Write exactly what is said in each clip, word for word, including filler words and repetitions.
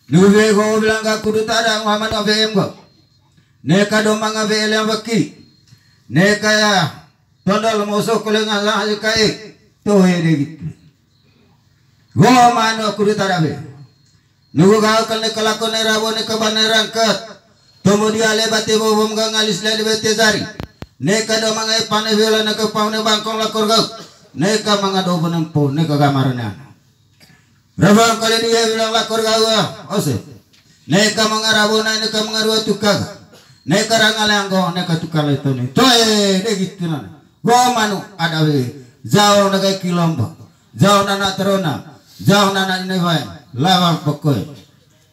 Nuwe go bilang ga kudu tada mama no V M go. Neka do manga V L yang waki. Neka ya tondol moso kole ngala aja kae. Tohe de gitu. Go mano kudu tada be. Nugu gaukal ne kalako ne rabo ne kabane rangkat. Tomo dia le bate bobom ga ngalis le bate jari. Neka do manga epane vela neka pau ne bangkong lakor gau. Neka manga do bonempo neka gamarnya. Rabang kali dia bilang lakor gau ah. Ose. Neka manga rabo na neka manga rua tukang. Neka rangale anggo neka tukang le toni. Toe de gitu nana. Go manu ada we. Jauh naga kilombo. Jauh nana terona. Jauh nana inewai. Lawang pokoi.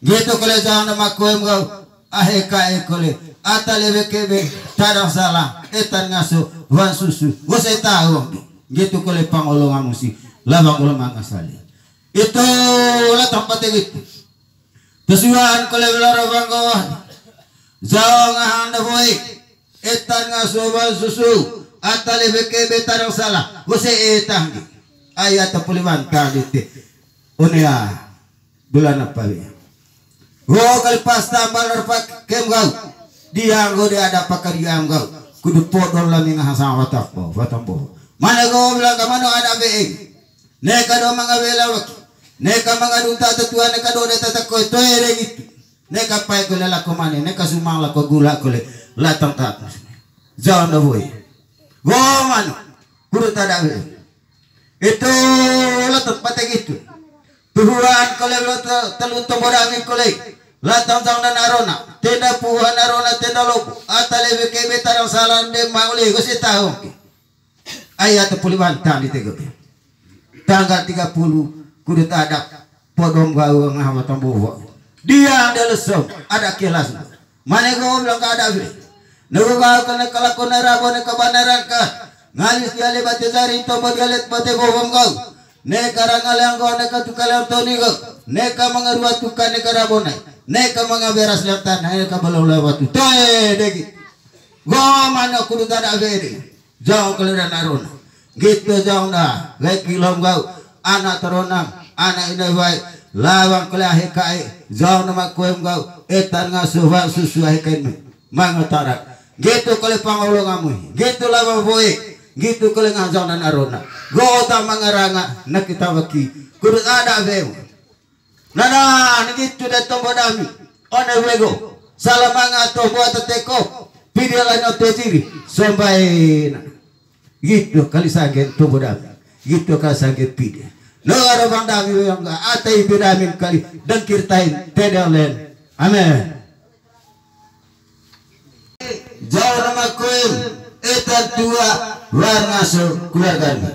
Gitu kole jauh nama koem gau. Ahe kae kole. Ata lebe kebe. Tadang salah. Etan ngaso. Wan susu. Gose tahu. Gitu kole pangolong amusi. Lawang ulo manga sali. Itu lah tempat gitu. Tusuan kole belara banggo. Jauh ngahan da boy. Etan ngaso wan susu. Ata lebe kebe tadang salah. Gose etang. Ayat puli bantang dite. Onea. Bulan apa ya? Go kali pas tambal repak kem gau. Diang go de ada pakar diam gau. Kudu podol lami ngaha sama watak bo, watak bo. Mana go bilang ke mana ada be. Neka do manga bela waki. Neka manga dunta tetua neka do de tatak koi toe de gitu. Neka pai kole lako mane, neka sumang lako gula kole latang tak. Jauh na boy. Go mano. Kudu tada be. Itu latang pate gitu. Tuhuan kole lo te-, telun tombo dami kole. Latang jauh na narona. Tenda puhan narona tenda lobo. Ata lebe kebe tadang salah de maule gose tahu. Ayat puli bantang di tego. Tanggal tiga puluh kudu tadap podom gau ngaha tambowo. Dia ada lesong, ada kelas. Mane go bilang ka ada be. Nego gau kena kalakon rabo ne kabaneran ka. Ngalis dia le bate jari tombo dia le bate bobom gau. Neka rangale anggo neka tukale toni gau. Neka manga rua tuka neka rabo nai. Neka manga beras liang tanah neka balo lewat tu. Toe degi. Go mano kudu tada be de. Jauh kele dan arona. Gitu jauh na, gai kilom gau, anak teronam, anak inai wai, lawang kele ahe kae, jauh na makuem gau, etan ngasuh wang susu ahe kae me, manga tarak. Gitu kele pangolong amui, gitu lawang boe, gitu kele ngajauh dan arona. Go ta mangaranga, na kita waki, kudu ada beu. Nana, nigitu de tombo dami. One wego. Salamanga tombo atateko. Pidi ala no tejiri. Sombaena. Gitu kali sanggen tombo dami. Gitu kali sanggen pidi. No arabang dami weyang ga. Atai pidi dami kali. Dengkir tain. Tedelen. Amen. Jauh nama koel, etan tua, warna so keluarga ni.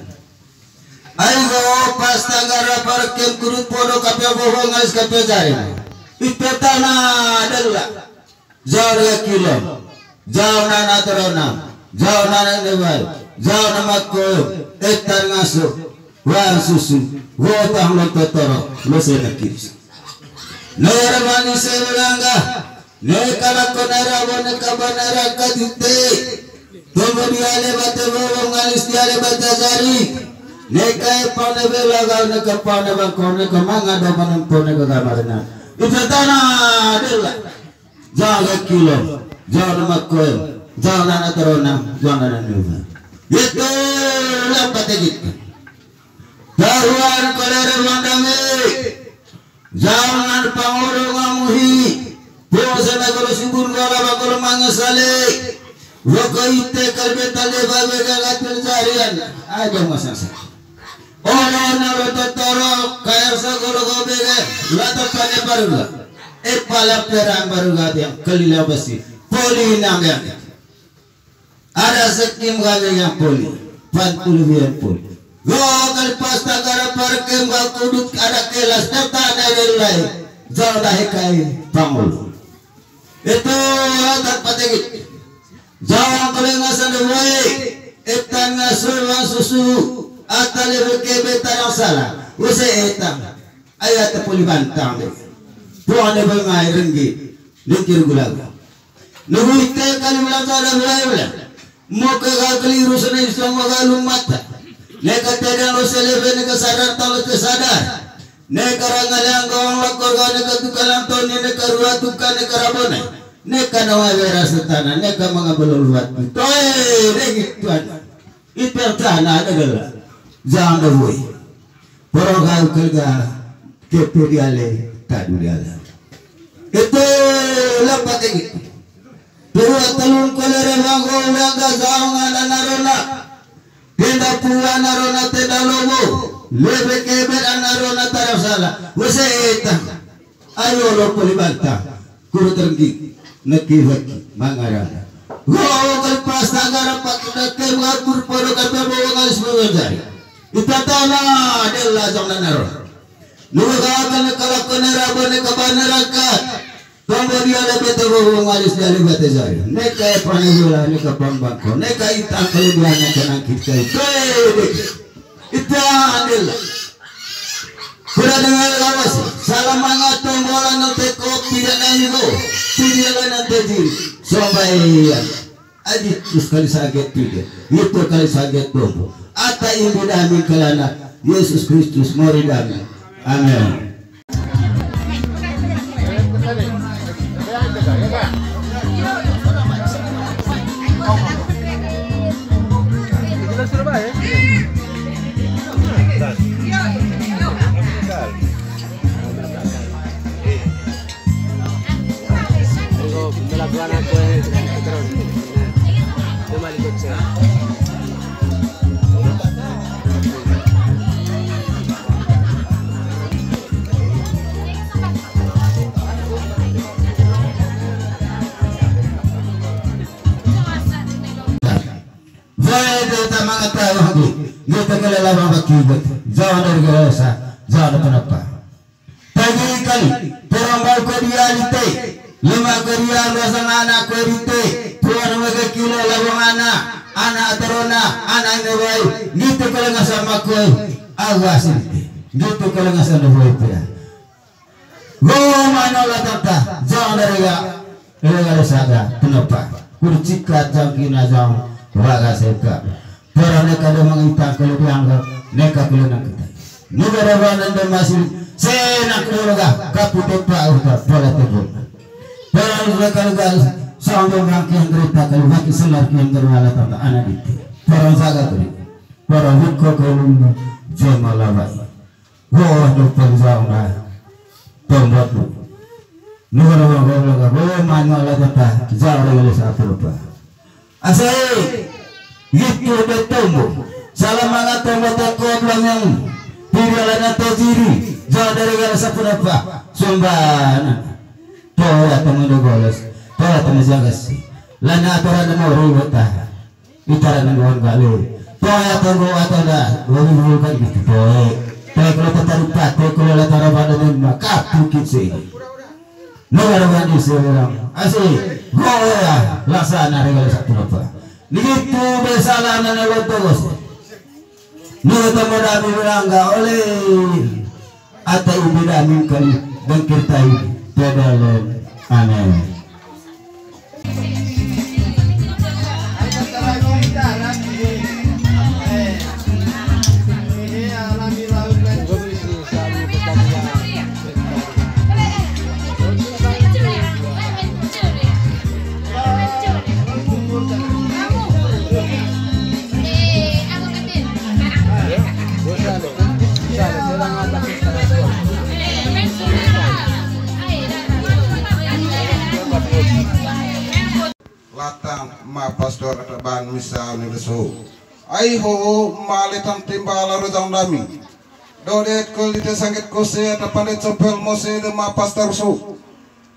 Aigo pas tanggara parkem kudut podo kapia boho ngalis kapia jari. Itu tanah adalah. Jauh na kilo, jauh nana terona, jauh nana lewal, jauh nama koel, etan ngaso. Wan susu, wotah lo totoro, lo sena kiris. Nora mani selangga, ne kalako nara bo ne kabanara kadite. Tombo diale bate bobo ngalis diale bate jari. Ne kae pau ne bela gau ne kapau ne bangko ne kamanga do panempo ne kagamarna. Itu tanah adalah. Jauh na kilo, jauh na makoel, jauh na terona, jauh na nuva. Itu lampat gitu. Tahuan kolere mandame. Jauh na pangoro ngamuhi. Puasa na kolo subur kolo bakolo mangasale. Wako ite kalbe tale babe gagatul jarian. Aja masasa. Ora na lo totoro, kaya sagolo gobege, lata pane baruga. E pala perang baruga biang, kelila besi. Poli nang biang. Ada sekim gale yang poli. Pan puluh yang poli. Go kali pas tagara parkem ga kudut ada kelas data na delai. Jauh dah hekai pangulu. Itu atat pategit. Jawang kole ngasa de wai, etan ngasa wang susu, ata lebe kebe tadang salah, use etan. Ayat poli bantang de. Puang de bengai renggi, dengkir gulaga. Nugu ite kali ulang sada wai ulang. Moke ga keliru sana isong magalung mata. Neka tedang lo selebe neka sadar talo te sadar. Neka ranga liang gong lokor ga neka tuka lam toni neka rua tuka neka rabone. Neka nawa wera setana neka manga belol watu. Toe degi Tuhan. Ita tana ada gela. Janda woi. Poro gau kelga kepe diale tadu diale. Itu lampat ini. Tua telun kolere wango ulanga zaung ana narona. Tenda pua narona tenda lobo. Lebe kebet ana rona tarasala. Wese eta. Ayo lo polibanta. Kuru terenggi. Neki weki. Mangarana. Go kali pas tagara pak dake ngakur podo kata bawa ngalis bawa jari. Itatana della zong nanaro. Nuga kala kone rabo ne kabane rangkat. Tombo dia lebe tabo ngalis dia lebe tezari. Neka epane yola neka pambangko. Neka itang kali dia neka nangkit kai. Toe. Ita andel. Kura dengan lawas, salah mangato bola nante kopi dan amigo, tidak nante diri, sombaian. Aji, terus kali saget tidak, itu kali saget dombo. Ata imbi dami kalana, Yesus Kristus mori dami. Amin. Wahai tata mangata wahdi, nggih takala lama baki bet, jawa dari gerasa, jawa dari penapa. Pagi kali, terambau ko dia lite, lima ko dia luasan anak ko lite, tuan mega kilo lawang anak, anak terona, anak ini baik, gitu kalau nggak sama ko, awas ini, gitu kalau nggak sama ko itu ya. Go mano la tata, jang dari ya, ila gale sada, penapa. Kurcika jang kina jang, waga seka. Para neka do mangita kalau dianggap, neka kalau nang kita. Negara banan dan masih, senak dulu ga, kapu tepa uta, pola tebun. Para neka lega, sambung rangkian kereta, kalau baki selar kian kerala tata anak itu. Para saga kali, para wiko kalau jema lawai. Wah, do panjang na. Tombot. Nuhur wa goblok, wah, manu ala tata, jauh dari satu rupa. Asai, gitu de tombo. Salah mana tombo tak goblok yang. Tidak ada tajiri, jauh dari gala satu rupa. Sumbana. Toya temen do golos, toya temen jaga si. Lana aturan mau ribut ah. Itara nang wan bale. Toya tonggo atau da, wali wali kan gitu, toe. Toe kalau tatarupa, toe kalau latara pada dan maka tukit se. Negara bandi seorang. Asli, goya, lasa nari kalau satu apa. Begitu bersalah nana lo togos. Negara tamu dami berangga oleh. Ata ibu dami kali bangkir tai pedalen. Amin. Latang ma pastor ata ban misa ni lesu. Ai ho ma letan timba laro jang dami. Dodet ko lite sangget kose ata pandet sopel mose de ma pastor su.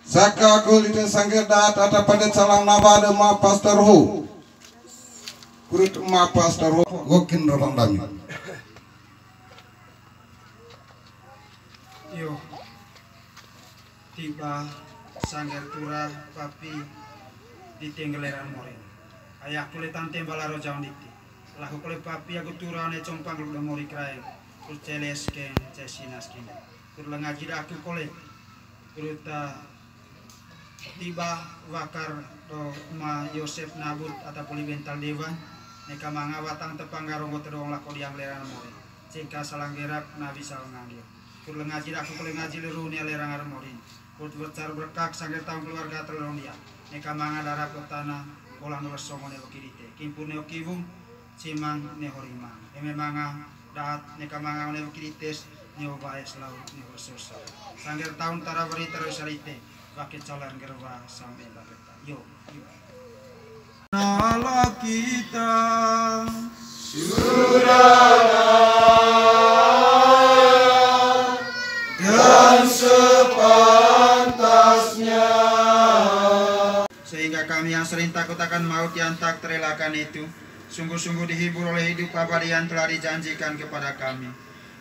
Saka ko lite sangget dat ata pandet salang naba de ma pastor ho. Kurut ma pastor ho gokin rotang dami. Yo. Tiba sanggar tura papi di tenggeleran morin. Ayahku letan temba laro jaun dikti. Lahu kole papi aku tura ne compang lu mori kraeng. Terus celes keng cesinas kinda. Terus lengaji aku kole. Terus ta tiba wakar do ma Yosep Nabut ata poli bental dewa. Neka manga watang tepang garong tedong lako diang leran morin. Cengka salanggerak nabi salangangir. Kur lengaji daku, kur lengaji liru nia lerang armorin. Kur bercar berkak sangger taung keluarga telon dia. Neka manga dara kotana, olang dua songo ne weki dite. Kimpur ne weki wung, simang ne horimang. Eme manga daat, neka manga ne weki dites, ne obaes lau ne hososo. Sangger taung tara weri terus salite, waki calan gerwa sampai baketa. Yo, yo. Nala kita sudah dan sepantasnya. Sehingga kami yang sering takut akan maut yang tak terelakkan itu, sungguh-sungguh dihibur oleh hidup abadi yang telah dijanjikan kepada kami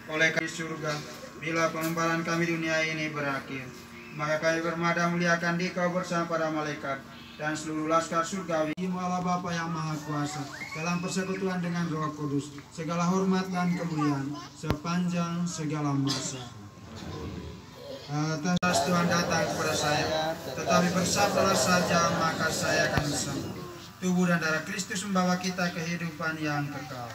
oleh di surga. Bila pengembalaran kami dunia ini berakhir, maka kami bermada muliakan Dikau bersama para malaikat dan seluruh laskar surgawi. Terima Allah Bapa yang Maha Kuasa, dalam persekutuan dengan Roh Kudus, segala hormat dan kemuliaan sepanjang segala masa. Atas Tuhan datang kepada saya, tetapi bersabdalah saja, maka saya akan sembuh. Tubuh dan darah Kristus membawa kita kehidupan yang kekal.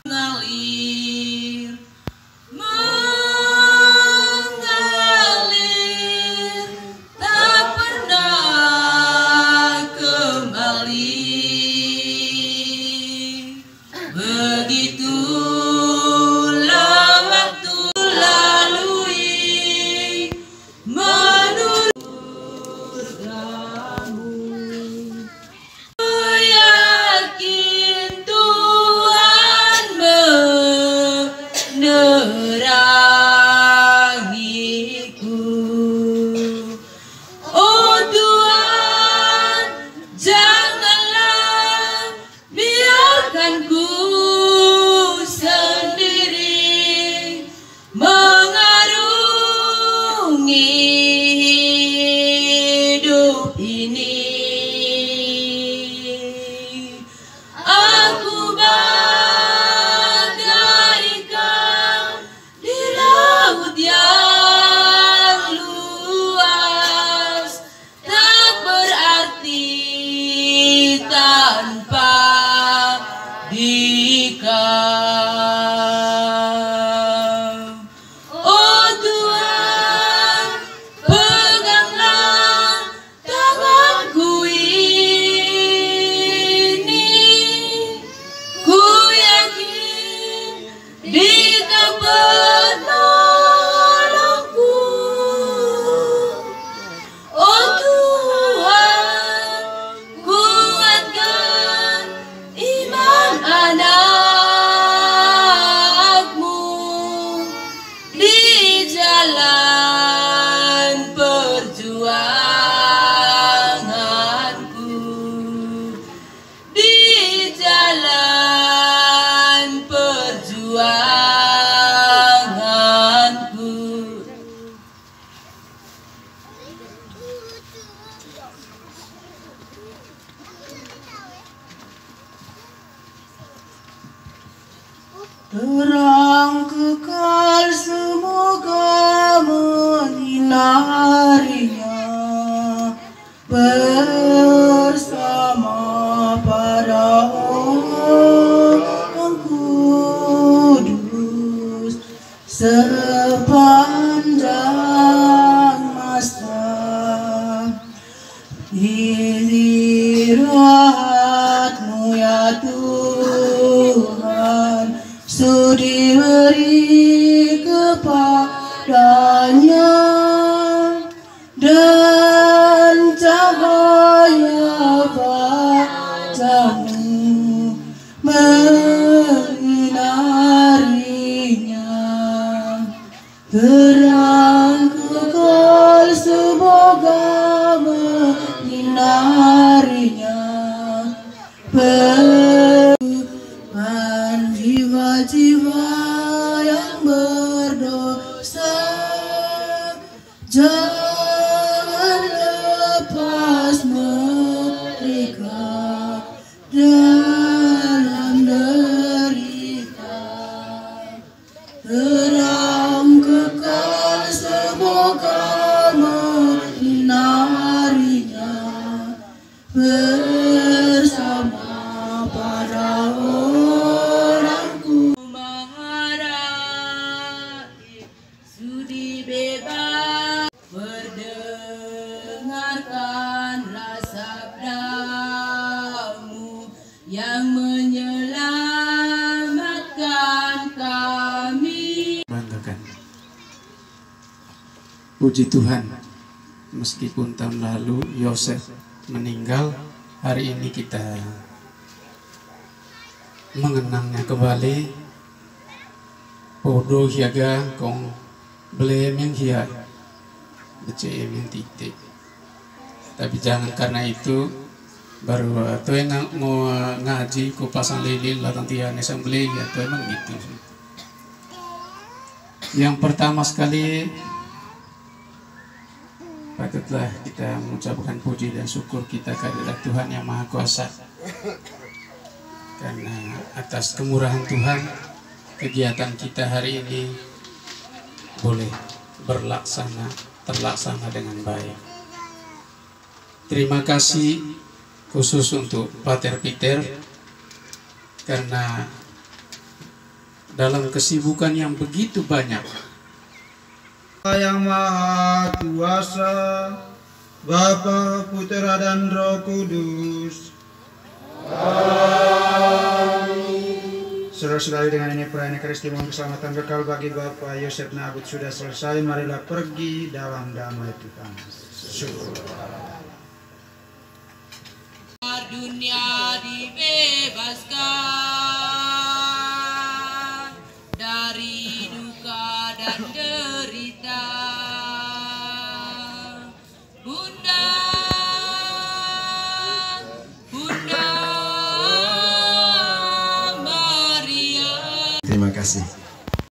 Mengalir, mengalir, tak pernah kembali. Begitulah waktu lalui menurut kamu. Ku yakin Tuhan menerangiku. Oh Tuhan, janganlah biarkan ku sendiri mengarungi hidup ini. Aku bagaikan di laut yang luas, tak berarti tanpa Dikau. Oh Tuhan, peganglah tanganku ini. Ku yakin Dikau penolongku. Oh Tuhan, kuatkan iman anak-Mu di jalan perjuanganku, di jalan perjuanganku. Terang kekal semoga menyinarinya bersama para orang kudus sepanjang masa. Pilih rahmat-Mu ya Tuhan, sudi beri kepadanya dan cahaya wajah-Mu menyinarinya. Terang kekal semoga menyinarinya. Perubahan jiwa-jiwa yang berdosa, jangan lepas mereka dalam derita. Terang kekal semoga menyinari. Bebas, perdengarkanlah sabdamu yang menyelamatkan kami. Banggakan. Puji Tuhan, meskipun tahun lalu Yosef meninggal, hari ini kita mengenangnya kembali. Podo hia ga kong bele meng hia, bece meng tite. Tapi jangan karena itu baru, eh, toe nga-, ngo-, ngaji ku pasang lilin latang tia ne sang bele hia, toe meng gitu. Yang pertama sekali, patutlah kita mengucapkan puji dan syukur kita kehadirat Tuhan Yang Maha Kuasa. Karena atas kemurahan Tuhan, kegiatan kita hari ini boleh berlaksana, terlaksana dengan baik. Terima kasih khusus untuk Pater Peter, karena dalam kesibukan yang begitu banyak, Yang Maha Kuasa, Bapa, Putera, dan Roh Kudus. Amin. Saudara-saudari, dengan ini perayaan Ekaristi mohon keselamatan kekal bagi Bapak Yosef Nabut sudah selesai. Marilah pergi dalam damai Tuhan. Syukur. Dunia dibebaskan.